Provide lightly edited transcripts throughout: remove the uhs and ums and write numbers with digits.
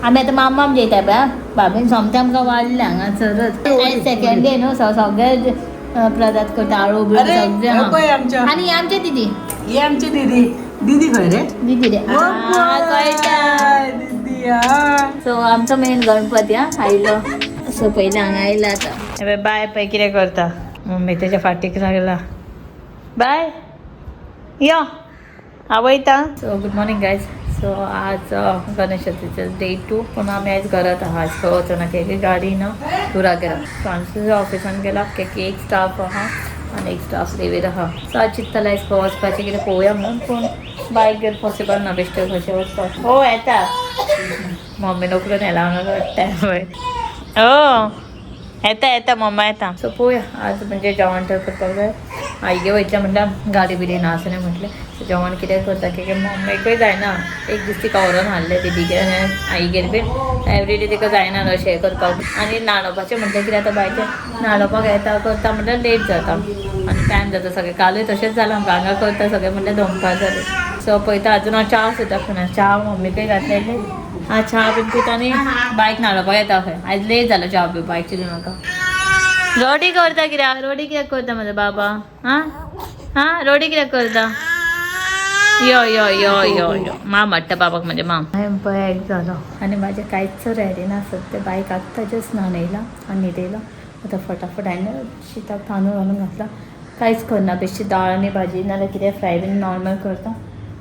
आमी आतां मामाम जेयता पळय भाभीन सोमतें आमकां वाडलें हांगासरच. आयज सेकंड डे न्हू, सो सगळे प्रदार्थ करता, आळू बिळू अरे, सगळें. हे पळय आमच्या. आनी ही आमची दिदी. ही आमची दिदी. दिदी खंय रे? दिदी रे. कळटा. दिदी हा. सो आमचो मेन गणपती हा आयलो. सो पयलीं हांगा आयला आतां. बाय पळय कितें करता, मम्मी तेच्या फाटीक लागला. बाय यो, हांव वयता. So good morning guys. So आज गणेश चतुर्थी डे 2, पूण आमी आयज घरात आहा. आयज खंय वचना, की गाडी ना टुरा गेला. फ्रांसीस ऑफिसान गेला, की एक स्टाफ आहा आनी एक स्टाफ लेवीर आहा. सो आज चिंतताले आयज खंय वचपाचें कितें पळोवया म्हणून, पूण बायक घेवन पॉसिबल ना बेश्टें कशें वचपाक. हो येता मम्मी उखलून येला वाटता पळय. हो येता येता मम्मा येता. सो पळोवया आज म्हणजे जेवण तर करपाक जाय. आईगे वयतलें म्हणल्यार गाडी बिडी ना आसलें म्हटलें. सो जेवण कितें करता की मम्मीकय जायना. एक दीस तिका व्हरोन हाडलें दिदीगे आईगेर बीन, एवरीडे तिका जायना न्हू अशें करपाक. आनी न्हाणोवपाचें म्हटलें कितें आतां बायचें न्हाणोवपाक येता करता म्हटल्यार लेट जाता आनी टायम जाता सगळें. कालूय तशेंच जालां आमकां, हांगा करता सगळें म्हटल्यार दनपार जालें. सो पळयता अजून हांव च्या सुद्दां पिना. च्या मम्मीकय घातलें, हांव च्या बीन पिता आनी बायक न्हाणोवपाक येता खंय. आयज लेट जालो च्या पिवपाक एक्चुली म्हाका. रोडी करता कित्याक? रोडी कित्याक करता म्हजो बाबा? आं आं रोडी कित्याक करता? यो यो यो यो यो माम हाडटा बाबाक म्हजे माम. हांवें पळय एक जालो आनी म्हाजें कांयच रेडी ना सद्या. बायक आत्तां जस्ट न्हाणयला आनी न्हिदयलो. आतां फटाफट हांवें शिताक तांदूळ घालून घातला. कांयच करना, बेश्टी दाळ आनी भाजी नाल्यार कितें फ्राय बीन नॉर्मल करता.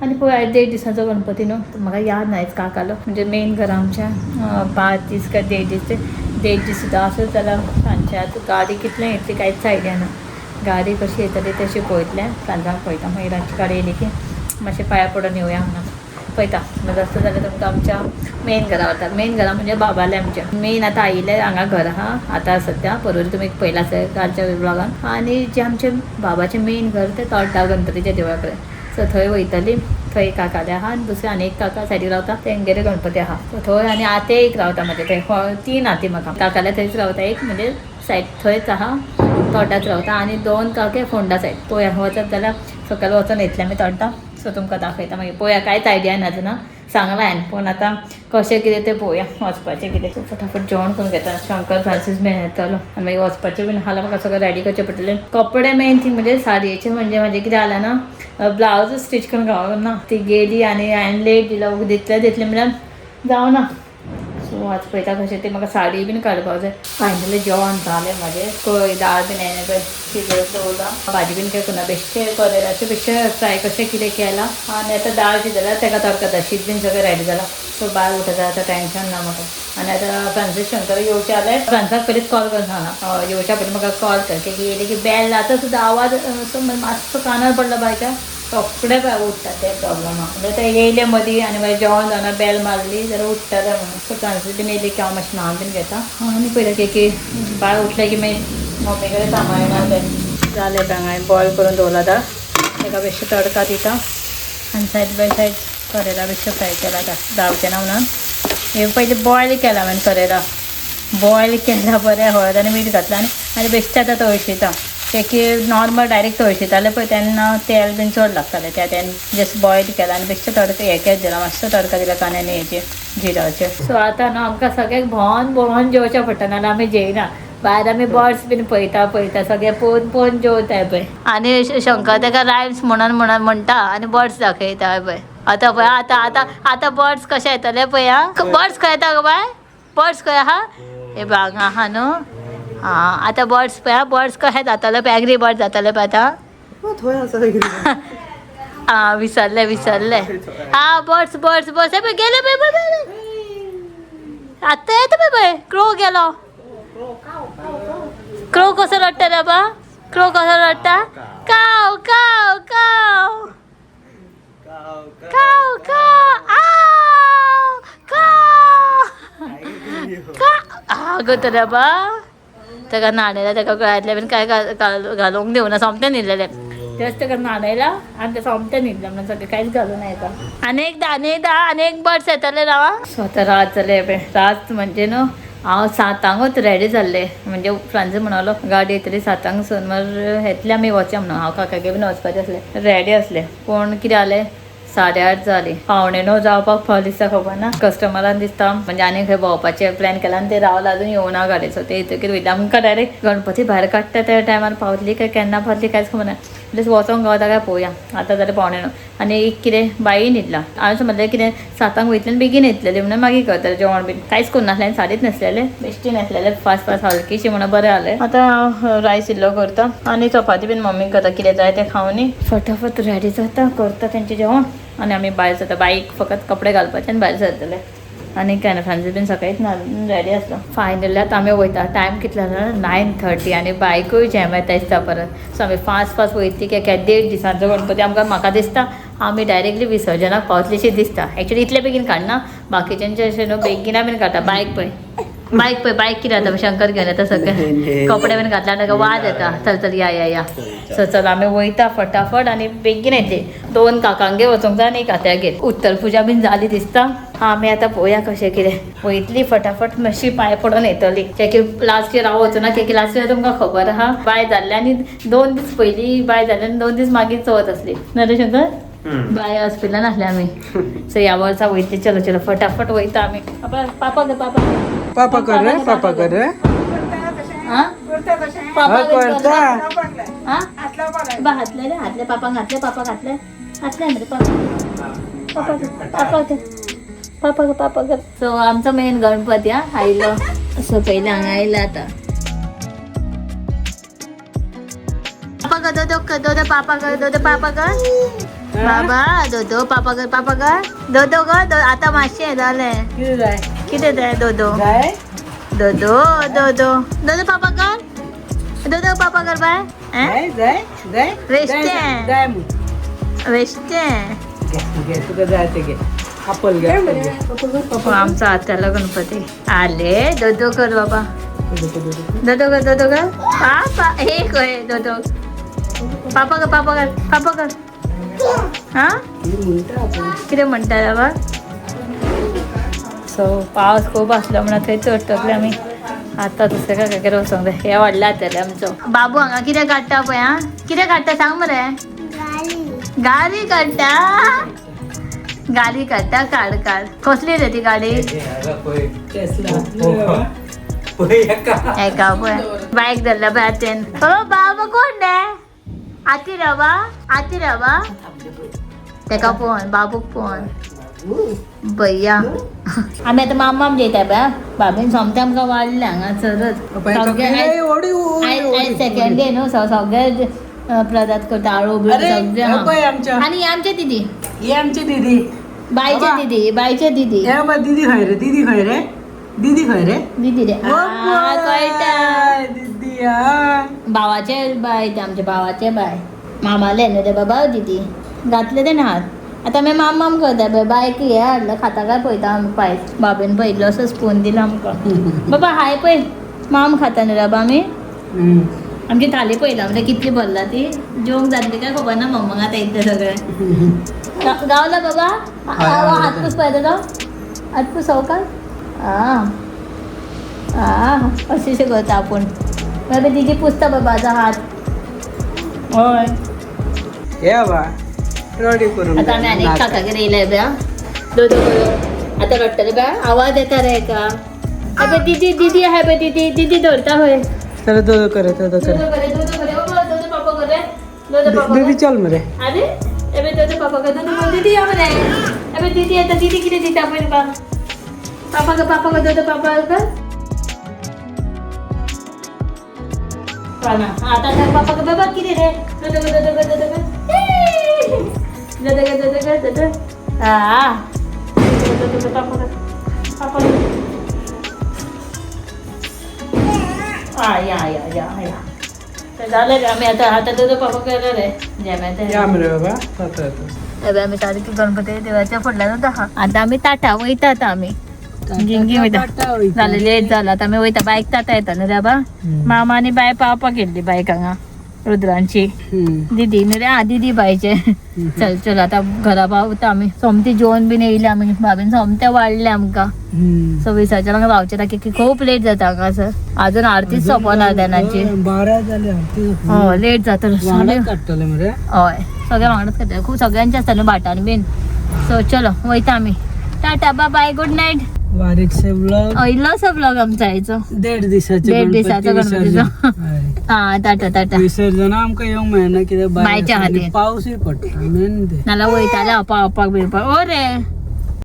आनी पळय आयज 1.5 दिसांचो गणपती न्हू, म्हाका याद ना आयज काकालो. म्हणजे मेन घर आमच्या 5 दीस काय 1.5 दीस, ते 1.5 दीस सुद्दां आसत जाल्यार सांजचे. आतां गाडी कितले येतली कांयच आयडिया ना. गाडी कशी येतली तशी पळयतलें, सांजांक पळयता. मागीर रातची गाडी येयली की मातशें पांयां पडून येवया म्हणून पळयता. जास्त जाल्यार तुमकां आमच्या मेन घरा वता. मेन घरा म्हणजे बाबालें आमच्या मेन. आतां आयिल्लें हांगा घर आहा आतां सद्या, परवरी तुमी पळयलां आसतलें कालच्या ब्लॉगान. आनी जें आमचें बाबाचें मेन घर तें तोड्डा गणपतीच्या देवळा कडेन. सो थंय वयतली, थंय काकाले आहा आनी दुसरे आनी एक काका सायडीक रावता, तेंगेले गणपती आहा. सो थंय आनी आते एक रावता म्हाजे थंय, 3 आती म्हाका. काकाले थंयच रावता एक, म्हणजे सायड थंयच आहा, तोड्डाच रावता. आनी 2 काके फोंडा सायड. पळोवया वचत जाल्यार सकयल वचोन येतलें आमी तोड्डा. सो तुमकां दाखयता मागीर. पळोवया, कांयच आयडिया ना अजून, सांगलां हांवें, पूण आतां कशें कितें तें पळोवया वचपाचें कितें. सो फटाफट जेवण करून घेता. शंकर फ्रांसीस बीन येतलो आनी मागीर वचपाचें बीन आहा म्हाका सगळें रेडी करचें पडटलें. कपडे मेन थिंग म्हणजे साडयेचे म्हणजे म्हाजें कितें जालें ना, ब्लावज स्टिच करून गावना ना. ती गेली आनी हांवें लेट दिलो, दितलें दितलें म्हळ्यार जावना. सो आज पळयता कशें तें, म्हाका साडी बीन काडपाक जाय. फायनली जेवण जालें म्हाजें. पळय दाळ बीन हांवें पळय शिजोवन दवरला, भाजी बीन काय करना, बेश्टें करेलाचें बेश्टें फ्राय कशें कितें केलां. आनी आतां दाळ शिजयला तेका तडका, शीत बीन सगळें रेडी जालां. सो बाय उठता आतां टेंशन ना म्हाका. आनी आतां फ्रांसीस शंकर येवचें जाल्यार फ्रांसाक पयलींच कॉल करून सांगला, येवच्या पयलीं म्हाका कॉल कर, की येयली की बेल आतां सुद्दां आवाज असो मातसो कानार पडलो बायच्या, रोखडे बाय उठटा. ते प्रॉब्लम आहा म्हणजे ते येयले मदीं आनी मागीर जेवण जावना बेल मारली जाल्यार उठ्ठले म्हणून. सो फ्रांसीस बीन येयली की हांव मातशें न्हाण बीन घेता आनी पयलें की बाय उठलें की मागीर मम्मी कडेन सांबाळना. तें जालें पळय हांगा बॉयल करून दवरला दाळ, तेका बेश्टें तडका दिता आनी सायड बाय सायड करेला बेश्टें फ्राय केला. आतां जावचें ना म्हणून हे पयलीं बॉयल केला हांवें. करेला बॉयल केला बरें, हळद आनी मीठ घातलां आनी बेश्टें आतां तळशिता. ते की नॉर्मल डायरेक्ट तळशिताले पळय तेन्ना तेल बीन चड लागतालें, त्या तेन जस्ट बॉयल केला आनी बेश्टें तडका हें दिला, मातसो तडका दिला कांद्यानी हेचे जिराचे. सो आतां न्हू आमकां सगळ्यांक भोंवन भोंवन जेवचें पडटा, नाल्यार आमी जेयना. भायर आमी बर्ड्स बीन पळयता पळयता सगळे पळोवन पळोवन जेवताय पळय. आनी शंकर तेका रायम्स म्हणून म्हणून म्हणटा आनी बर्ड्स दाखयता पळय. आतां पळय आतां आतां आतां बर्ड्स कशे येतले पळय. आं बर्ड्स खंय येता गो बाय? बर्ड्स खंय आहा? हे पळय हांगा आहा न्हू. आं आतां बर्ड्स पळय, बर्ड्स कशे जातले पळय, एग्री बर्ड जातले पळय आतां. आं विसरले विसरले. आं बर्ड्स बर्ड्स बर्ड्स हे पळय गेले पळय पळय पळय आतां येता पळय पळय. क्रो गेलो. क्रो कसो रडटा रे बा? क्रो कसो रडटा? काव काव काव काव काव आव काव काव. आगो तर बा तेका न्हाणयला, तेका गळ्यांतलें बीन कांय घालूंक दिवना, सोमतें न्हिदलेलें. जस्ट तेका न्हाणयला आनी तें सोमतें न्हिदलें म्हणून सगळें कांयच घालूं ना येता. आनी एकदां आनी एकदां आनी एक बर्ड्स येतले राव. सो आतां रात जाले पळय. रात म्हणजे न्हू हांव 7ांकूच रेडी जाल्लें. म्हणजे फ्रांसीस म्हणलो गाडी येतली 7ांक सून, मागीर येतले आमी वचया म्हणून. हांव काकागेर बीन वचपाचें आसलें, रेडी आसलें. पूण कितें जालें 8:30 जाली. 8:45 जावपाक पावली दिसता, खबर ना. कस्टमरान दिसता म्हणजे आनी खंय भोंवपाचें प्लॅन केला आनी ते रावला अजून येवना गाडी. सो ते येतकीर वयता. आमकां डायरेक्ट गणपती भायर काडटा त्या टायमार पावतली काय केन्ना पावतली कांयच खबर ना. प्लीज वचोंक गावता काय पळोवया. आतां जालें 8:45 आनी एक कितें बाई न्हिदला. हांवें समजलें कितें 7 वयतलें आनी बेगीन येतलें म्हणून मागीर करतलें जेवण बीन. कांयच करूं नासलें आनी साडीच न्हेसलेलें, बेश्टी न्हेसलेलें, फास्ट फास्ट हलकीशी म्हणून बरें जालें. आतां रायस इल्लो करता आनी चपाती बीन मम्मीक करता, कितें जाय तें खावनी. फटाफट रेडी जाता, करता तेंचें जेवण आनी आमी भायर सरता. बाईक फकत कपडे घालपाचे आनी भायर सरतले आनी काय ना. फ्रांसीस बीन सकाळीच ना रेडी आसलो. फायनली आतां आमी वयता. टायम कितलो जालो? 9:30 आनी बायकूय जॅम येता दिसता परत. सो आमी फास्ट फास्ट वयतली कित्याक 1.5 दिसांचो गणपती आमकां, म्हाका दिसता आमी डायरेक्टली विसर्जनाक पावतलीशी दिसता. एक्चुली इतले बेगीन काडना, बाकीच्यांचे अशें न्हू बेगिना बीन काडटा. बायक पळय, बायक पळय, बायक कितें जाता, शंकर घेवन येता सगळे कपडे बीन घातले आनी ताका वाज येता. चल चल या या या. सो चल आमी वयता फटाफट आनी बेगीन येतली. 2 काकांगेर वचूंक जाय आनी एक आत्यागेर. उत्तर पुजा बीन जाली दिसता. आमी आतां पळोवया कशें कितें वयतली फटाफट, मातशी पांय पडून येतली. कित्याक लास्ट इयर हांव वचूना, कित्याक लास्ट इयर तुमकां खबर आहा बाय जाल्लें आनी 2 दीस पयलीं बाय जालें आनी 2 दीस मागीर चवथ आसली. ना रे शंकर? बाय हॉस्पिटलान आसले आमी. सो ह्या वर्सा वयतली. चलो चलो फटाफट वयता आमी. पापा पापा पापा कर रे, पापा कर रे. पापा करता. बा घातले रे, घातले पापांक, घातले पापाक, घातले घातले रे पापा पापा पापा पापा पापा. सो आमचो मेन गणपती हा आयलो. सो पयलीं हांगा आयला आतां. पापा कर, दोदो कर, दोदो पापा कर, दोदो पापा कर, बाबा दोदो पापा कर, पापा कर, दोदो कर. आतां मातशें जालें. कितें जाय? कितें जाय? दोदो जाय दोदो दोदो दोदो पापा कर, दोदो पापा कर बाय. जाय जाय जाय वेस्टें. जाय मग वेस्टें. घे घे, तुका जाय ते घे. आपल घे, आपल घे. आमचा आत्याला गणपती आले. दोदो कर बाबा, दोदो कर, दोदो कर पापा. हे काय दोदो पापा कर, पापा कर, पापा कर. हा कितें म्हणटा बाबा? सो पावस खूब आसलो म्हणून थंय चडटकले आमी. आतां दुसऱ्या काकागेर वचोंक जाय. हे व्हडले जातले आमचो बाबू. हांगा कितें काडटा पळय. आं कितें काडटा सांग मरे? गाली काडटा, गाली काडटा. काड काड. कसली रे ती गाडी? एका पळय बायक धरला पळय आतेन. ओ बाबा कोण रे? आती रवा, आती रवा. तेका पळोवन बाबूक पळोवन भैया. आमी आतां मामाम जेयता पळय. बाबीन सोमतें आमकां वाडलें हांगासरच. आयज सेकंड डे न्हू, सगळे प्रदार्थ करता, आळू बिळू सगळे. आनी आमचे दिदी, ही आमची दिदी, बायचे दिदी, बायचे दिदी. दिदी खंय रे? दिदी खंय रे? दिदी खंय रे? दिदी रे कळटा. दिदी भावाचे बाय ते, आमचे भावाचे बाय. मामाले न्हू ते बाबा. दिदी घातले ते हात. आतां आमी मामाम करता पळय. बायक हें हाडलं खाता काय पळयता आमी. पायस बाबेन पळयल्लो असो स्पून दिला आमकां. बाबा हाय पळय माम खाता न्हू बाबा आमी. आमची थाली पळयला म्हणजे कितली भरला ती. जेवंक जातली काय खबर ना मम्माक आतां इतलें सगळें. गावला बाबा? हात पूस पळयता तो, हात पूस सवकास. आं आं अशें शें करता आपूण. मागीर दिदी पुसता बाबाचो हात. हय हे बा रेडी करून आतां आमी आनी एक काकागेर येयले बा. दोदो करून आतां रडटले बा. आवाज येता रे हेका. अबे दिदी, दिदी आहा पळय, दिदी दिदी धरता खंय. चल दोदो करे, दोदो करे. दोदो करे, दोदो करे बाबा, दोदो पापा करे, दोदो पापा. दीदी चल मरे. अरे अबे दोदो पापा कर, दोदो दीदी या मरे. अबे दीदी येता, दीदी कितें दिता पळय तुका. पापा कर, पापा कर, दोदो पापा कर. आतां पापा कर बाबा. कितें रे? दोदो कर, दोदो कर, दोदो कर, दोदो कर, दोदो कर, दोदो. आ दोदो कर, पापा कर, पापा कर. आ या या या या. तर झालं रे. आम्ही आता आता दोदो पापा करणार रे. जेम्या या मरे बाबा जाता येता. अबे आमी सारकी गणपती देवाच्या फुडल्यान आहा. आतां आमी ताटा वयता. आतां आमी गिंगी वयता. जालें, लेट जाला. आतां आमी वयता. बायक ताटा येता न्हू बाबा. मामा आनी बाय पावपाक गेल्ली बायक हांगा. रुद्रांची दिदी न्हू रे. हा दिदी पाहिजे. चल चल आता घरा पावता आमी. सोमती जेवन बीन येयले आमी. भाभीन सोमते वाडले आमकां. सो विसर्जनाक पावचे ना की खूप लेट जाता हांगासर. अजून आरतीच सोंपना तेन्नाची. 12 जाले आरती. हय, लेट जाता. वांगडाच काडटले मरे. हय, सगळे वांगडाच करता. खूप सगळ्यांचे आसता न्हू भाटान बीन. सो चलो वयता आमी. टाटा, बाय बाय, गुड नायट. बारीकशे ब्लॉग. इल्लोसो ब्लॉग आमचा आयचो. 1.5 दिसाचे. 1.5 दिसाचो गणपती गणपतीचो. विसर्जन. हय. हा, टाटा टाटा. विसर्जन आमकां येवंक मेळना कित्याक बायच्या बाय आसा आनी खातीर. पावसूय पडटा मेन ते. नाल्यार वयताले हांव पावपाक बिवपाक. ओ रे.